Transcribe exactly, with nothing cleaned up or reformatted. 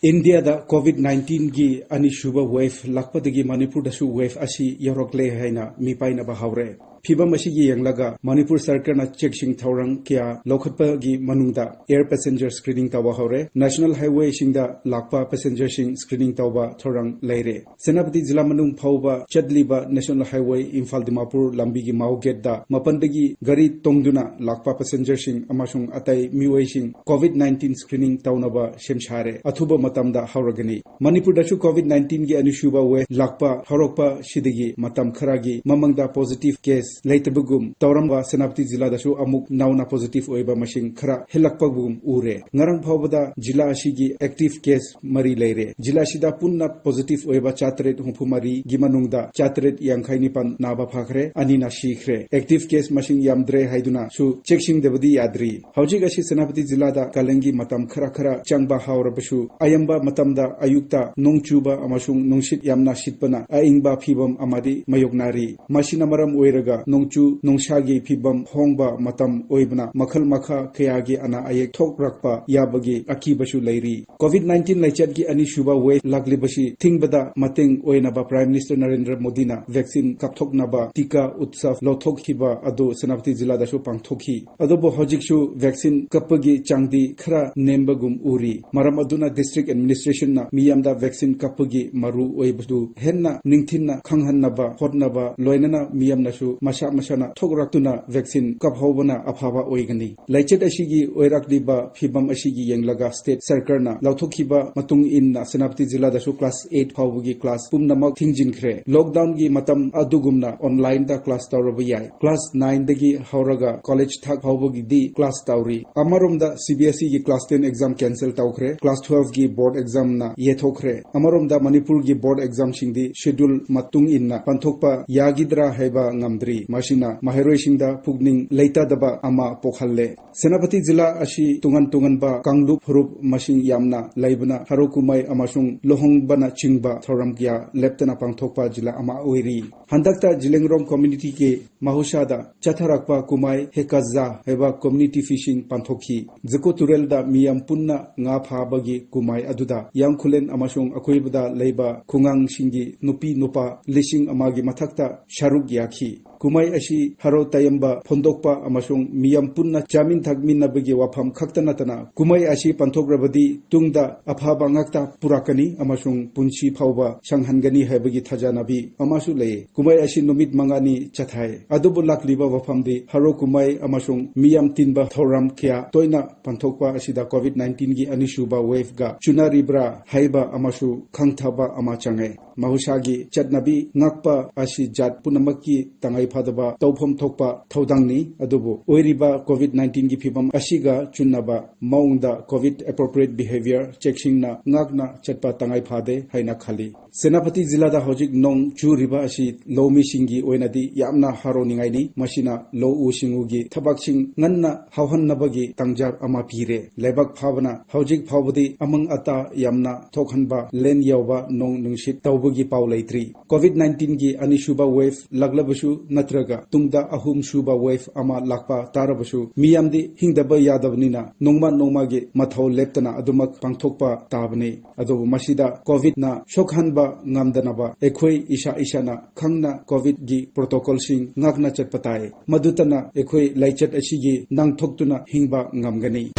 ꯏꯟꯗꯤꯌꯥꯗ ꯀꯣꯚꯤꯗ ꯅꯥꯏꯟꯇꯤꯟꯒꯤ ꯑꯅꯤꯁꯨꯕ ꯋꯦꯚ ꯂꯥꯛꯄꯗꯒꯤ ꯃꯅꯤꯄꯨꯔꯗꯁꯨ ꯋꯦꯚ ꯑꯁꯤ ꯌꯧꯔꯛꯂꯦ ꯍꯥꯏꯅ ꯃꯤꯄꯥꯏꯅꯕ ꯍꯧꯔꯦ꯫ ꯐꯤꯕꯝ ꯑꯁꯤꯒꯤ ꯌꯦꯡꯂꯒ ꯃꯅꯤꯄꯨꯔ ꯁꯔꯀꯥꯔꯅ ꯆꯦꯛꯁꯤꯡ ꯊꯧꯔꯥꯡ ꯀꯌꯥ ꯂꯧꯈꯠꯄꯒꯤ ꯃꯅꯨꯡꯗ air passenger screening ꯇꯧꯕ ꯍꯧꯔꯦ꯫ National highwayꯁꯤꯡꯗ ꯂꯥꯛꯄ passengerꯁꯤꯡ screening ꯇꯧꯕ ꯊꯧꯔꯥꯡ ꯂꯩꯔꯦ꯫ ꯁꯦꯅꯥꯄꯇꯤ ꯖꯤꯂꯥ ꯃꯅꯨꯡ ꯐꯥꯎꯕ ꯆꯠꯂꯤꯕ National highway ꯏꯝꯐꯥꯜ ꯗꯤꯃꯥꯄꯨꯔ ꯂꯝꯕꯤꯒꯤ ꯃꯥꯎ ꯒꯦꯠꯇ ꯃꯄꯥꯟꯗꯒꯤ ꯒꯥꯔꯤ ꯇꯣꯡꯗꯨꯅ ꯂꯥꯛꯄ passengerꯁꯤꯡ ꯑꯃꯁꯨꯡ ꯑꯇꯩ ꯃꯤꯑꯣꯏꯁꯤꯡ ꯀꯣꯚꯤꯗ ꯅꯥꯏꯟꯇꯤꯟ screening ꯇꯧꯅꯕ ꯁꯦꯝ ꯁꯥꯔꯦ꯫ ꯑꯊꯨꯕ ꯃꯇꯝꯗ ꯍꯧꯔꯒꯅꯤ꯫ ꯃꯅꯤꯄꯨꯔꯗꯁꯨ ꯀꯣꯚꯤꯗ ꯅꯥꯏꯟꯇꯤꯟꯒꯤ ꯑꯅꯤꯁꯨꯕ ꯋꯦꯚ ꯂꯥꯛꯄ ꯍꯧꯔꯛꯄꯁꯤꯗꯒꯤ ꯃꯇꯝ ꯈꯔꯒꯤ ꯃꯃꯥꯡꯗ positive case ꯂꯩꯇꯕꯒꯨꯝ ꯇꯧꯔꯝꯕ ꯁꯦꯅꯥꯄꯇꯤ ꯖꯤꯂꯥꯗꯁꯨ ꯑꯃꯨꯛ ꯅꯧꯅ positive ꯑꯣꯏꯕ ꯃꯁꯤꯡ ꯈꯔ ꯍꯦꯜꯂꯛꯄꯒꯨꯝ ꯎꯔꯦ꯫ ꯉꯔꯥꯡ ꯐꯥꯎꯕꯗ ꯖꯤꯂꯥ ꯑꯁꯤꯒꯤ active case ꯃꯔꯤ ꯂꯩꯔꯦ꯫ ꯖꯤꯂꯥ ꯑꯁꯤꯗ ꯄꯨꯟꯅ positive ꯑꯣꯏꯕ ꯆꯥꯇꯔꯦꯠ ꯍꯨꯝꯐꯨ ꯃꯔꯤꯒꯤ ꯃꯅꯨꯡꯗ ꯆꯥꯇꯔꯦꯠ ꯌꯥꯡꯈꯩ ꯅꯤꯄꯥꯟ ꯅꯥꯕ ꯐꯈ꯭ꯔꯦ, ꯑꯅꯤꯅ ꯁꯤꯈ꯭ꯔꯦ꯫ Active case ꯃꯁꯤꯡ ꯌꯥꯝꯗ꯭ꯔꯦ ꯍꯥꯏꯗꯨꯅꯁꯨ ꯆꯦꯛꯁꯤꯡꯗꯕꯗꯤ ꯌꯥꯗ꯭ꯔꯤ꯫ ꯍꯧꯖꯤꯛ ꯑꯁꯤ ꯁꯦꯅꯥꯄꯇꯤ ꯖꯤꯂꯥꯗ ꯀꯥꯂꯦꯟꯒꯤ ꯃꯇꯝ ꯈꯔ ꯈꯔ ꯆꯪꯕ ꯍꯧꯔꯕꯁꯨ, ꯑꯌꯥꯝꯕ ꯃꯇꯝꯗ ꯑꯌꯨꯛꯇ ꯅꯣꯡ ꯆꯨꯕ ꯑꯃꯁꯨꯡ ꯅꯨꯡꯁꯤꯠ ꯌꯥꯝꯅ ꯁꯤꯠꯄꯅ ꯑꯏꯪꯕ ꯐꯤꯕꯝ ꯑꯃꯗꯤ ꯃꯥꯌꯣꯛꯅꯔꯤ꯫ ꯃꯁꯤꯅ ꯃꯔꯝ ꯑꯣꯏꯔꯒ ꯅꯣꯡꯆꯨ ꯅꯨꯡꯁꯥꯒꯤ ꯐꯤꯕꯝ ꯍꯣꯡꯕ ꯃꯇꯝ ꯑꯣꯏꯕꯅ ꯃꯈꯜ ꯃꯈꯥ ꯀꯌꯥꯒꯤ ꯑꯅꯥ ꯑꯌꯦꯛ ꯊꯣꯛꯂꯛꯄ ꯌꯥꯕꯒꯤ ꯑꯀꯤꯕꯁꯨ ꯂꯩꯔꯤ꯫ ꯀꯣꯚꯤꯗ ꯅꯥꯏꯟꯇꯤꯟ ꯂꯥꯏꯆꯠꯀꯤ ꯑꯅꯤꯁꯨꯕ ꯋꯦꯚ ꯂꯥꯛꯂꯤꯕꯁꯤ ꯊꯤꯡꯕꯗ ꯃꯇꯦꯡ ꯑꯣꯏꯅꯕ Prime Minister ꯅꯔꯦꯟꯗ꯭ꯔ ꯃꯣꯗꯤꯅ vaccine ꯀꯥꯞꯊꯣꯛꯅꯕ ꯇꯤꯀꯥ ꯎꯠꯁꯕ ꯂꯧꯊꯣꯛꯈꯤꯕ ꯑꯗꯨ ꯁꯦꯅꯥꯄꯇꯤ ꯖꯤꯂꯥꯗꯁꯨ ꯄꯥꯡꯊꯣꯛꯈꯤ꯫ ꯑꯗꯨꯕꯨ ꯍꯧꯖꯤꯛꯁꯨ vaccine ꯀꯥꯞꯄꯒꯤ ꯆꯥꯡꯗꯤ ꯈꯔ ꯅꯦꯝꯕꯒꯨꯝ ꯎꯔꯤ꯫ ꯃꯔꯝ ꯑꯗꯨꯅ district administration ꯅ ꯃꯤꯌꯥꯝꯗ vaccine ꯀꯥꯞꯄꯒꯤ ꯃꯔꯨ ꯑꯣꯏꯕꯗꯨ ꯍꯦꯟꯅ ꯅꯤꯡꯊꯤꯅ ꯈꯪꯍꯟꯅꯕ ꯍꯣꯠꯅꯕ, ꯂꯣꯏꯅꯅ ꯃꯤꯌꯥꯝꯅꯁꯨ ꯃꯁꯥ ꯃꯁꯥꯅ ꯊꯣꯛꯂꯛꯇꯨꯅ vaccine ꯀꯥꯞꯍꯧꯕꯅ ꯑꯐꯕ ꯑꯣꯏꯒꯅꯤ꯫ ꯂꯥꯏꯆꯠ ꯑꯁꯤꯒꯤ ꯑꯣꯏꯔꯛꯂꯤꯕ ꯐꯤꯕꯝ ꯑꯁꯤꯒꯤ ꯌꯦꯡꯂꯒ state ꯁꯔꯀꯥꯔꯅ ꯂꯧꯊꯣꯛꯈꯤꯕ ꯃꯇꯨꯡ ꯏꯟꯅ ꯁꯦꯅꯥꯄꯇꯤ ꯖꯤꯂꯥꯗꯁꯨ class eight ꯐꯥꯎꯕꯒꯤ class ꯄꯨꯝꯅꯃꯛ ꯊꯤꯡꯖꯤꯟꯈ꯭ꯔꯦ꯫ Lockdown ꯒꯤ ꯃꯇꯝ ꯑꯗꯨꯒꯨꯝꯅ online ꯗ class ꯇꯧꯔꯕ ꯌꯥꯏ꯫ Class nine ꯗꯒꯤ ꯍꯧꯔꯒ college ꯊꯥꯛ ꯐꯥꯎꯕꯒꯤꯗꯤ class ꯇꯧꯔꯤ꯫ ꯑꯃꯔꯣꯝꯗ C B S E ꯒꯤ class ten exam cancel ꯇꯧꯈ꯭ꯔꯦ꯫ Class twelve ꯒꯤ board exam ꯅ ꯌꯩꯊꯣꯛꯈ꯭ꯔꯦ꯫ ꯑꯃꯔꯣꯝꯗ ꯃꯅꯤꯄꯨꯔꯒꯤ board exam ꯁꯤꯡꯗꯤ schedule ꯃꯇꯨꯡ ꯏꯟꯅ ꯄꯥꯡꯊꯣꯛꯄ ꯌꯥꯒꯗ꯭ꯔꯥ ꯍꯥꯏꯕ ꯉꯝꯗ꯭ꯔꯤ꯫ ꯃꯁꯤꯅ ꯃꯍꯩꯔꯣꯏꯁꯤꯡꯗ ꯄꯨꯛꯅꯤꯡ ꯂꯩꯇꯗꯕ ꯑꯃ ꯄꯣꯛꯍꯜꯂꯦ꯫ ꯁꯦꯅꯥꯄꯇꯤ ꯖꯤꯂꯥ ꯑꯁꯤ ꯇꯣꯉꯥꯟ ꯇꯣꯉꯥꯟꯕ ꯀꯥꯡꯂꯨꯞ ꯐꯨꯔꯨꯞ ꯃꯁꯤꯡ ꯌꯥꯝꯅ ꯂꯩꯕꯅ ꯍꯔꯥꯎ ꯀꯨꯝꯍꯩ ꯑꯃꯁꯨꯡ ꯂꯨꯍꯣꯡꯕꯅꯆꯤꯡꯕ ꯊꯧꯔꯝ ꯀꯌꯥ ꯂꯦꯞꯇꯅ ꯄꯥꯡꯊꯣꯛꯄ ꯖꯤꯂꯥ ꯑꯃ ꯑꯣꯏꯔꯤ꯫ ꯍꯟꯗꯛꯇ ꯖꯤꯂꯦꯡꯔꯣꯡ ꯀꯝꯃ꯭ꯌꯨꯅꯤꯇꯤꯒꯤ ꯃꯍꯧꯁꯥꯗ ꯆꯠꯊꯔꯛꯄ ꯀꯨꯝꯍꯩ ꯍꯦꯀꯥꯖꯥ ꯍꯥꯏꯕ ꯀꯝꯃ꯭ꯌꯨꯅꯤꯇꯤ ꯐꯤꯁꯤꯡ ꯄꯥꯡꯊꯣꯛꯈꯤ꯫ ꯖꯀꯣ ꯇꯨꯔꯦꯜꯗ ꯃꯤꯌꯥꯝ ꯄꯨꯟꯅ ꯉꯥ ꯐꯥꯕꯒꯤ ꯀꯨꯝꯍꯩ ꯑꯗꯨꯗ ꯌꯥꯡꯈꯨꯂꯦꯟ ꯑꯃꯁꯨꯡ ꯑꯀꯣꯏꯕꯗ ꯂꯩꯕ ꯈꯨꯡꯒꯪꯁꯤꯡꯒꯤ ꯅꯨꯄꯤ ꯅꯨꯄꯥ ꯂꯤꯁꯤꯡ ꯑꯃꯒꯤ ꯃꯊꯛꯇ ꯁꯔꯨꯛ ꯌꯥꯈꯤ꯫ ꯀꯨꯝꯍꯩ ꯑꯁꯤ ꯍꯔꯥꯎ ꯇꯌꯥꯝꯕ ꯐꯣꯡꯗꯣꯛꯄ ꯑꯃꯁꯨꯡ ꯃꯤꯌꯥꯝ ꯄꯨꯟꯅ ꯆꯥꯃꯤꯟ ꯊꯛꯃꯤꯟꯅꯕꯒꯤ ꯋꯥꯐꯝ ꯈꯛꯇ ꯅꯠꯇꯅ, ꯀꯨꯝꯍꯩ ꯑꯁꯤ ꯄꯥꯡꯊꯣꯛꯂꯕꯗꯤ ꯇꯨꯡꯗ ꯑꯐꯕ ꯉꯥꯛꯇ ꯄꯨꯔꯛꯀꯅꯤ ꯑꯃꯁꯨꯡ ꯄꯨꯟꯁꯤ ꯐꯥꯎꯕ ꯁꯥꯡꯍꯟꯒꯅꯤ ꯍꯥꯏꯕꯒꯤ ꯊꯥꯖꯅꯕꯤ ꯑꯃꯁꯨ ꯂꯩ꯫ ꯀꯨꯝꯍꯩ ꯑꯁꯤ ꯅꯨꯃꯤꯠ ꯃꯉꯥꯅꯤ ꯆꯠꯊꯩ꯫ ꯑꯗꯨꯕꯨ ꯂꯥꯛꯂꯤꯕ ꯋꯥꯐꯝꯗꯤ ꯍꯔꯥꯎ ꯀꯨꯝꯍꯩ ꯑꯃꯁꯨꯡ ꯃꯤꯌꯥꯝ ꯇꯤꯟꯕ ꯊꯧꯔꯝ ꯀꯌꯥ ꯇꯣꯏꯅ ꯄꯥꯡꯊꯣꯛꯄ ꯑꯁꯤꯗ ꯀꯣꯚꯤꯗ ꯅꯥꯏꯟꯇꯤꯟꯒꯤ ꯑꯅꯤꯁꯨꯕ ꯋꯦꯚꯀ ꯆꯨꯅꯔꯤꯕ꯭ꯔꯥ ꯍꯥꯏꯕ ꯑꯃꯁꯨ ꯈꯪꯊꯕ ꯑꯃ ꯆꯪꯉꯦ꯫ ꯃꯍꯧꯁꯥꯒꯤ ꯆꯠꯅꯕꯤ ꯉꯥꯛꯄ ꯑꯁꯤ ꯖꯥꯠ ꯄꯨꯝꯅꯃꯛꯀꯤ ꯇꯉꯥꯏ ꯐꯗꯕ ꯇꯧꯐꯝ ꯊꯣꯛꯄ ꯊꯧꯗꯥꯡꯅꯤ꯫ ꯑꯗꯨꯕꯨ ꯑꯣꯏꯔꯤꯕ ꯀꯣꯚꯤꯗ ꯅꯥꯏꯟꯇꯤꯟꯒꯤ ꯐꯤꯕꯝ ꯑꯁꯤꯒ ꯆꯨꯅꯕ ꯃꯑꯣꯡꯗ ꯀꯣꯚꯤꯗ ꯑꯦꯄ꯭ꯔꯣꯄ꯭ꯔꯤꯌꯦꯠ ꯕꯤꯍꯦꯕꯤꯌꯔ ꯆꯦꯛꯁꯤꯟꯅ ꯉꯥꯛꯅ ꯆꯠꯄ ꯇꯉꯥꯏ ꯐꯗꯦ ꯍꯥꯏꯅ ꯈꯜꯂꯤ꯫ ꯁꯦꯅꯥꯄꯇꯤ ꯖꯤꯂꯥꯗ ꯍꯧꯖꯤꯛ ꯅꯣꯡ ꯆꯨꯔꯤꯕ ꯑꯁꯤ ꯂꯧꯃꯤꯁꯤꯡꯒꯤ ꯑꯣꯏꯅꯗꯤ ꯌꯥꯝꯅ ꯍꯔꯥꯎꯅꯤꯡꯉꯥꯏꯅꯤ꯫ ꯃꯁꯤꯅ ꯂꯧꯎ ꯁꯤꯡꯎꯒꯤ ꯊꯕꯛꯁꯤꯡ ꯉꯟꯅ ꯍꯧꯍꯟꯅꯕꯒꯤ ꯇꯥꯟꯖꯥ ꯑꯃ ꯄꯤꯔꯦ꯫ ꯂꯩꯕꯥꯛ ꯐꯕꯅ ꯍꯧꯖꯤꯛ ꯐꯥꯎꯕꯗꯤ ꯑꯃꯥꯡ ꯑꯇꯥ ꯌꯥꯝꯅ ꯊꯣꯛꯍꯟꯕ ꯂꯦꯟ ꯌꯥꯎꯕ ꯅꯣꯡ ꯅꯨꯡꯁꯤꯠ ꯇꯧꯕꯒꯤ ꯄꯥꯎ ꯂꯩꯇ꯭ꯔꯤ꯫ ꯀꯣꯚꯤꯗ ꯅꯥꯏꯟꯇꯤꯟꯒꯤ ꯑꯅꯤꯁꯨꯕ ꯋꯦꯚ ꯂꯥꯛꯂꯕꯁꯨ ꯅꯠꯇ꯭ꯔꯒ ꯇꯨꯡꯗ ꯑꯍꯨꯝꯁꯨꯕ ꯋꯦꯚ ꯑꯃ ꯂꯥꯛꯄ ꯇꯥꯔꯕꯁꯨ, ꯃꯤꯌꯥꯝꯗꯤ ꯍꯤꯡꯗꯕ ꯌꯥꯗꯕꯅꯤꯅ ꯅꯣꯡꯃ ꯅꯣꯡꯃꯒꯤ ꯃꯊꯧ ꯂꯦꯞꯇꯅ ꯑꯗꯨꯃꯛ ꯄꯥꯡꯊꯣꯛꯄ ꯇꯥꯕꯅꯤ꯫ ꯑꯗꯨꯕꯨ ꯃꯁꯤꯗ ꯀꯣꯚꯤꯗꯅ ꯁꯣꯛꯍꯟꯕ ꯉꯝꯗꯅꯕ ꯑꯩꯈꯣꯏ ꯏꯁꯥ ꯏꯁꯥꯅ ꯈꯪꯅ ꯀꯣꯚꯤꯗꯀꯤ ꯄ꯭ꯔꯣꯇꯣꯀꯣꯜꯁꯤꯡ ꯉꯥꯛꯅ ꯆꯠꯄ ꯇꯥꯏ꯫ ꯃꯗꯨꯇꯅ ꯑꯩꯈꯣꯏ ꯂꯥꯏꯆꯠ ꯑꯁꯤꯒꯤ ꯅꯥꯟꯊꯣꯛꯇꯨꯅ ꯍꯤꯡꯕ ꯉꯝꯒꯅꯤ꯫